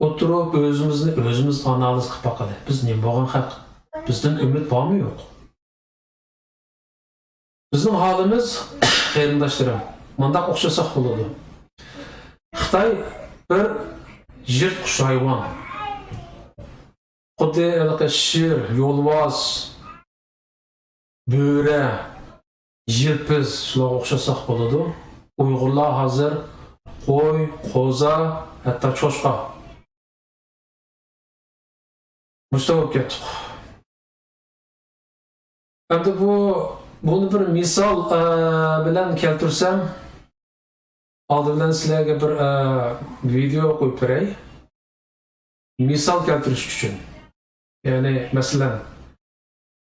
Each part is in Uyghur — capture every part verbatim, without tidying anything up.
ئولتۇرۇپ، ئۆزىمىزنى ئۆزىمىز ئانالىز قىلىپ باقايلى. بىز نېمە بولغان خەق؟ بىزدىن ئۈمىد بارمۇ يوق؟ بىزنىڭ ھالىمىز، قېرىنداشلىرىم، مۇنداق ئوخشىساق بولىدۇ. خىتاي بىر يىرتقۇچ ھايۋان. خۇددى ھېلىقى شىر، يولۋاس، بۆرە، يىلپىز، شۇلارغا ئوخشاتساق بولىدۇ. ئۇيغۇرلار ھازىر قوي، قوزا، ھەتتا چوشقا. مۇشۇنداق بولۇپ كەتتۇق. ئەمدى بۇ، بۇنى بىر مىسال، ئە، بىلەن كەلتۈرسەم، ئالدى بىلەن سىلەرگە بىر، ئە، ۋىدېئو قويۇپ بېرەي. مىسال كەلتۈرۈش ئۈچۈن. يەنى، مەسىلەن،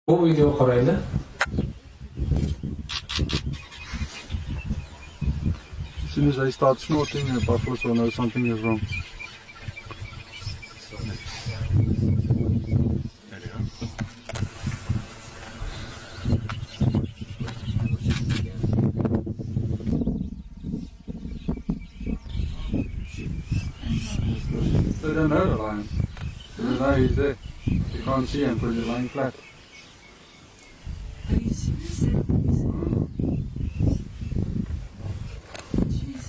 بۇ ۋىدېئو قارايلى. As soon as they start snorting, a buffalo saw knows something is wrong. They don't know the lion. They don't know he's there. You can't see him because he's lying flat. Are you serious? Jesus.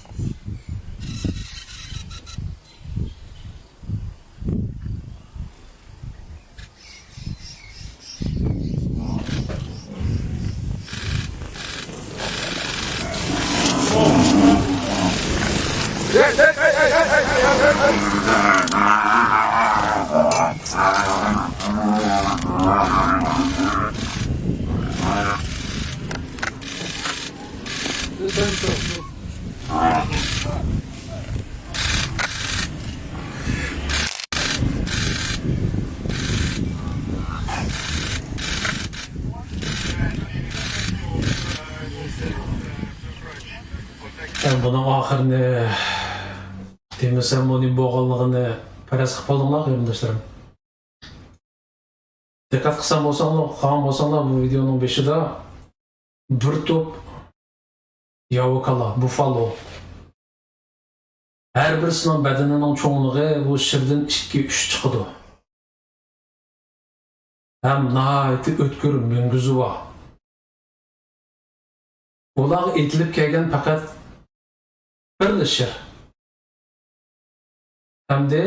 مەن بۇنىڭ ئاخىرىنى دېمىسەم، بۇنىڭ بولغانلىقىنى پەرەز قىلىپ بولدۇڭلار، قېرىنداشلىرىم. دىققەت قىلسام بولساڭلار، قىلغان بولساڭلار، بۇ ۋىدېئونىڭ بېشىدا بىر توپ ياۋا كالا، بۇفالو. ھەر بىرسىنىڭ بەدىنىنىڭ چوڭلۇقى بۇ شىردىن ئىككى، ئۈچ چىقىدۇ. ھەم ناھايىتى ئۆتكۈر مۈڭگۈزى بار. بۇلارغا ئېتىلىپ كەلگەن پەقەت بىرلا شىر. ئەمدى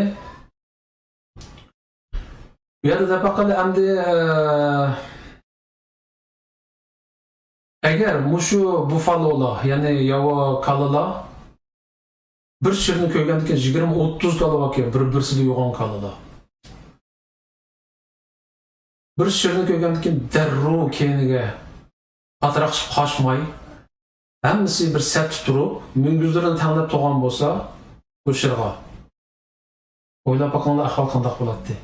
بۇ يەردە دەپ باققاندا ئەمدى، ئە، ئەگەر مۇشۇ بۇفالولار، يەنى ياۋا كالىلار بىر شىرنى كۆرگەندىكىن يىگىرمە ئوتتۇز كالا باركەن، بىر-، بىرسىدە يوغان كالىلار. بىر شىرنى كۆرگەندىكىن دەررۇ كەينىگە پاتراقشىپ قاچماي، ھەممىسى بىر سەپتە تۇرۇپ، مۈڭگۈزلىرىنى تەڭلەپ تۇرغان بولسا، بۇ شىرغا. ئويلاپ باقىڭلار، ئەھۋال قانداق بولاتتى؟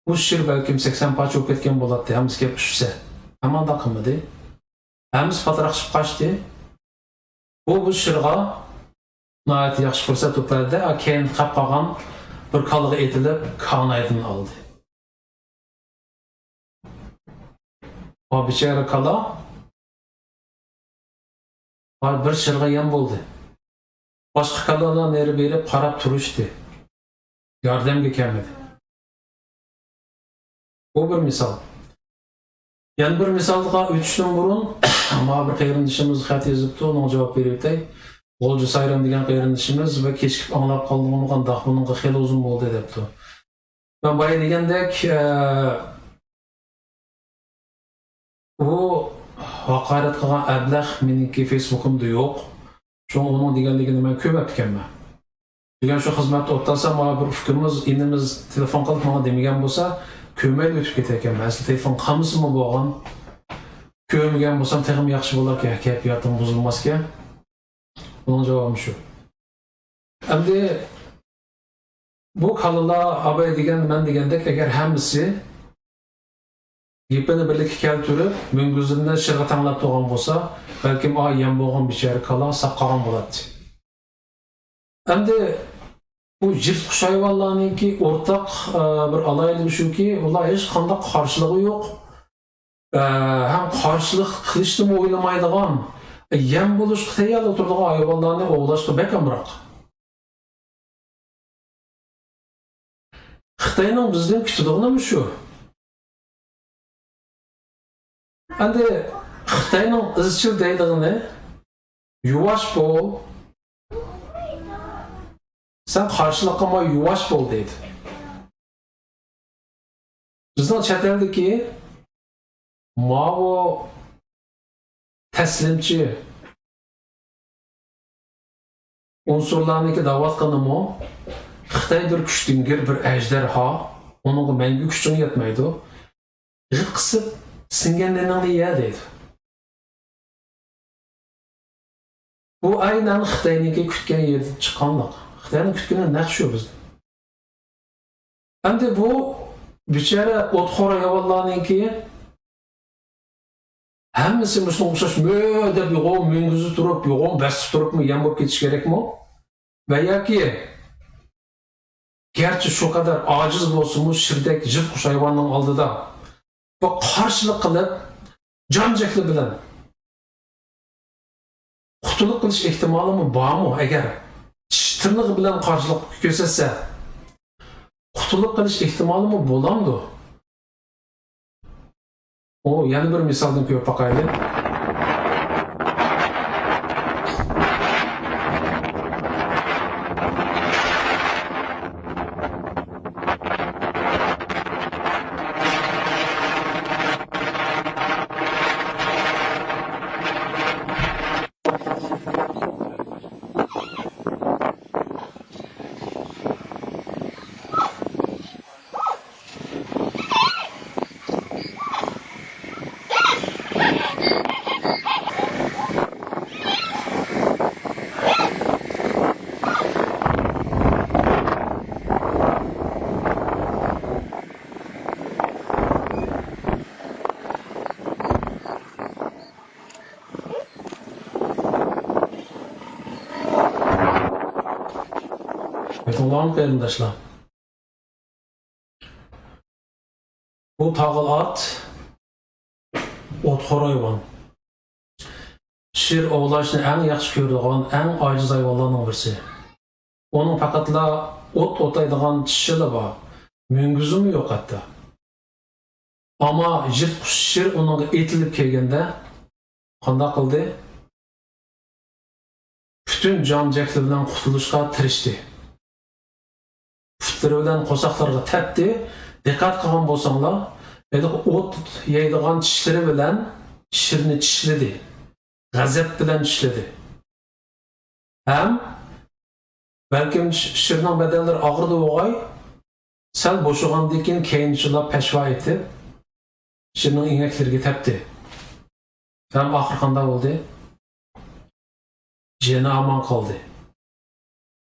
بۇ شىر بەلكىم سەكسەن پارچە بولۇپ كەتكەن بولاتتى، ھەممىسى كېلىپ چۈشسە. ئەمما ئۇنداق قىلمىدى. ھەممىسى پاتراقشىپ قاچتى. بۇ، بۇ شىرغا ناھايىتى ياخشى پۇرسەت بولۇپ بەردى. ئا، كەينىدە قاپ قالغان بىر كالىغا ئېتىلىپ، كانايدىن ئالدى. ئا، بىچارە كالا. ئا، بىر شىرغا يەم بولدى. باشقا كالىلار نېرى بېرىپ قاراپ تۇرۇشتى. ياردەمگە كەلمىدى. بۇ بىر مىسال. يەنە بىر مىسالغا ئۆتۈشتىن بۇرۇن، ماڭا بىر قېرىندىشىمىز خەت يېزىپتۇ، ئۇنىڭغا جاۋاب بېرىۋېتەي. غۇلجا سايرام دېگەن قېرىندىشىمىز ۋە كېچىكىپ ئاڭلاپ قالدىڭمۇ قانداق، بۇنىڭغا خېلى ئۇزۇن بولدى دەپتۇ. مەن بايا دېگەندەك، ئە، ئۇ ھاقارەت قىلغان ئەبلەخ مېنىڭكى فېيسبۇكۇمدا يوق. شۇڭا ئۇنىڭ دېگەنلىكىنى مەن كۆرمەپتىكەنمەن. دېگەن شۇ خىزمەتتە ئولتۇرسام، ماڭا بىر ئۇكىمىز، ئىنىمىز تېلېفون قىلىپ ماڭا دېمىگەن بولسا، كۆرمەيلا ئۆتۈپ كېتەركەنمەن. ئەسلى تېلېفون قىلمىسىمۇ بولغان. كۆرمىگەن بولسام تېخىمۇ ياخشى بولاركەن، كەيپىياتىم بۇزۇلماسكەن. ئۇنىڭ جاۋابى شۇ. ئەمدى بۇ كالىلار ئاباي دېگەن، مەن دېگەندەك، ئەگەر ھەممىسى گېپىنى بىرلىككە كەلتۈرۈپ، مۈڭگۈزلىرىنى شىرغا تەڭلەپ تۇرغان بولسا، بەلكىم ئا يەم بولغان بىچارە كالا ساق قالغان بولاتتى. ئەمدى بۇ يىرتقۇچ ھايۋانلارنىڭكى ئورتاق، ئە، بىر ئالاھىدىلىكى شۇكى، ئۇلار ھېچقانداق قارشىلىقى يوق، ئە، ھەم قارشىلىق قىلىشنىمۇ ئويلىمايدىغان، ئە، يەم بولۇشقا تەييار تۇرىدىغان ھايۋانلارنى ئوۋلاشقا بەك ئامراق. خىتاينىڭ بىزدىن كۈتىدىغىنىمۇ شۇ. ئەمدى خىتاينىڭ ئىزچىل دەيدىغىنى، «يۇۋاش بول، سەن قارشىلىق قىلما، يۇۋاش بول» دەيدۇ. بىزنىڭ چەت ئەلدىكى ماۋۇ تەسلىمچى ئۇنسۇرلارنىڭكى دەۋاتقىنىمۇ، خىتاي بىر كۈچتۈڭگۈر، بىر ئەجدىھا، ئۇنىڭغا مەڭگۈ كۈچۈڭ يەتمەيدۇ. غىت قىسىپ، سىڭگەن نېنىڭنى يە دەيدۇ. بۇ ئەينەن خىتاينىڭكى كۈتكەن يېرىدىن چىققانلىق. خىتاينىڭ كۈتكىنى نەق شۇ بىزدىن. ئەمدى بۇ بىچارە ئوتخور ھايۋانلارنىڭكى ھەممىسى مۇشۇنىڭغا ئوخشاش مۆ دەپ يوغان مۈڭگۈزى تۇرۇپ، يوغان بەستە تۇرۇپمۇ يەم بولۇپ كېتىش كېرەكمۇ؟ ۋە ياكى گەرچە شۇ قەدەر ئاجىز بولسىمۇ، شىردەك يىرتقۇچ ھايۋاننىڭ ئالدىدا بۇ قارشىلىق قىلىپ، جان جەھلى بىلەن قۇتۇلۇپ قېلىش ئېھتىمالىمۇ بارمۇ؟ ئەگەر چىش تىرنىقى بىلەن قارشىلىق كۆرسەتسە، قۇتۇلۇپ قېلىش ئېھتىمالىمۇ بولامدۇ؟ ئۇ يەنە بىر مىسالدىن كۆرۈپ باقايلى. يېتىڭلارمۇ قېرىنداشلار؟ بۇ تاغىل ئات، ئوتخور ھايۋان. شىر ئوۋلاشنى ئەڭ ياخشى كۆرىدىغان، ئەڭ ئاجىز ھايۋانلارنىڭ بىرسى. ئۇنىڭ پەقەتلا ئوت ئوتايدىغان چىشىلا بار، مۈڭگۈزىمۇ يوق ھەتتا. ئەمما يىرتقۇچ شىر ئۇنىڭغا ئېتىلىپ كەلگەندە قانداق قىلدى؟ پۈتۈن جان جەھلى بىلەن قۇتۇلۇشقا تىرىشتى. پۇتلىرى بىلەن قورساقلىرىغا تەپتى. دىققەت قىلغان بولساڭلار، ھېلىقى ئوت يەيدىغان چىشلىرى بىلەن شىرنى چىشلىدى. غەزەپ بىلەن چىشلىدى. ھەم بەلكىم ش-، شىرنىڭ بەدەنلىرى ئاغرىدى بولغاي، سەل بوشىغاندىن كېيىن كەينىچىلاپ پەشۋا ئېتىپ، شىرنىڭ ئېڭەكلىرىگە تەپتى. ھەم ئاخىرى قانداق بولدى؟ جېنى ئامان قالدى.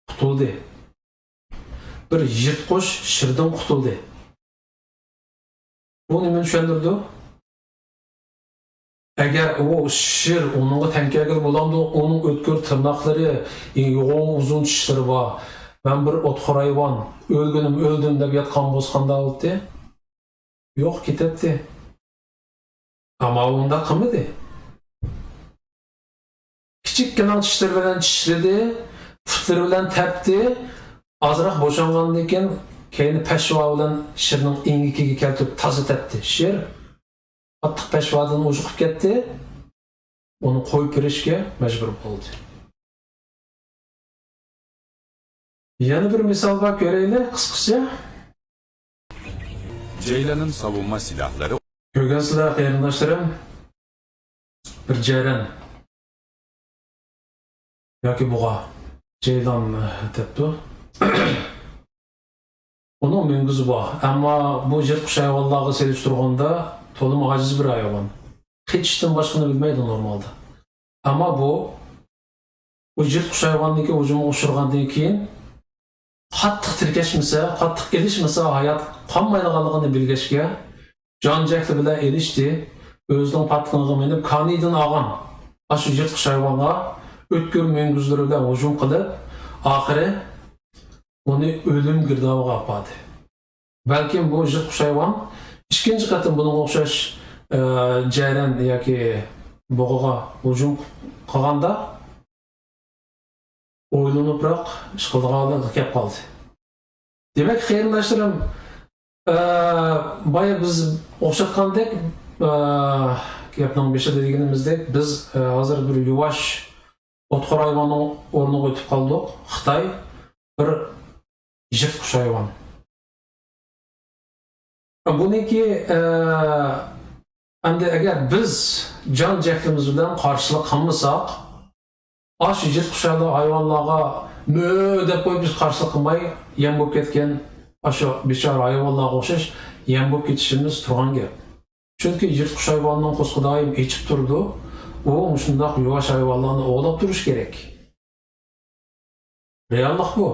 قۇتۇلدى. بىر يىرتقۇچ شىردىن قۇتۇلدى. بۇ نېمىنى چۈشەندۈرىدۇ؟ ئەگەر ئۇ شىر ئۇنىڭغا تەڭ كەلگىلى بولامدۇ؟ ئۇنىڭ ئۆتكۈر تىرناقلىرى، يوغان ئۇزۇن چىشلىرى بار. مەن بىر ئوتخور ھايۋان، ئۆلگىنىم ئۆلدۈم دەپ ياتقان بولسا قانداق بولاتتى؟ يوق، كېتەتتى. ئەمما ئۇ ئۇنداق قىلمىدى. كىچىككىنە چىشلىرى بىلەن چىشلىدى، پۇتلىرى بىلەن تەپتى. ئازراق بوشانغاندىن كېيىن، كەينى پەشۋا بىلەن شىرنىڭ ئېڭىكىگە كەلتۈرۈپ تازا تەپتى. شىر قاتتىق پەشۋادىن ئوشۇقۇپ كەتتى. ئۇنى قويۇپ بېرىشكە مەجبۇر بولدى. يەنە بىر مىسال بار، كۆرەيلى قىسقىچە. Ceylan'ın savunma silahları كۆرگەنسىلەر قېرىنداشلىرىم، بىر جەرەن ياكى بۇغا، جەيلان دەپتۇ. ئۇنىڭ مۈڭگۈزى بار، ئەمما بۇ يىرتقۇچ ھايۋانلارغا سېلىشتۇرغاندا تولىمۇ ئاجىز بىر ھايۋان. قېچىشتىن باشقىنى بىلمەيدۇ نورمالدا. ئەمما بۇ، بۇ يىرتقۇچ ھايۋاننىڭكى ھۇجۇمىغا ئۇچرىغاندىن كېيىن قاتتىق تىركەشمىسە، قاتتىق ئېلىشمىسا ھايات قالمايدىغانلىقىنى بىلگەچكە، جان جەھلى بىلەن ئېلىشتى. ئۆزىنىڭ پاتقىنىغا مىنىپ، كانىيىدىن ئالغان ئاشۇ يىرتقۇچ ھايۋانغا ئۆتكۈر مۈڭگۈزلىرى بىلەن ھۇجۇم قىلىپ، ئاخىرى ئۇنى ئۆلۈم گىردابىغا ئاپاردى. بەلكىم بۇ يىرتقۇچ ھايۋان ئىككىنچى قېتىم بۇنىڭغا ئوخشاش، ئە، جەرەن ياكى بۇغىغا ھۇجۇم قىلغاندا ئويلىنىپراق ئىش قىلىدىغانلىقىغا كەپ قالدى. دېمەك، قېرىنداشلىرىم، ئە، بايا بىز ئوخشاتقاندەك، ئە، گەپنىڭ بېشىدا دېگىنىمىزدەك، بىز، ئە، ھازىر بىر يۇۋاش ئوتخور ھايۋاننىڭ ئورنىغا ئۆتۈپ قالدۇق. خىتاي بىر يىرتقۇچ ھايۋان. بۇنىڭكى، ئە، ئەمدى ئەگەر بىز جان جەھلىمىز بىلەن قارشىلىق قىلمىساق، ئاشۇ يىرتقۇچ ھايۋانلارغا مۆ دەپ قويۇپ، بىز قارشىلىق قىلماي يەم بولۇپ كەتكەن ئاشۇ بىچارە ھايۋانلارغا ئوخشاش يەم بولۇپ كېتىشىمىز تۇرغان گەپ. چۈنكى يىرتقۇچ ھايۋاننىڭ قورسىقىدا ھېچىپ تۇرىدۇ. ئۇ مۇشۇنداق يۇۋاش ھايۋانلارنى ئوۋلاپ تۇرۇش كېرەك. رېئاللىق بۇ.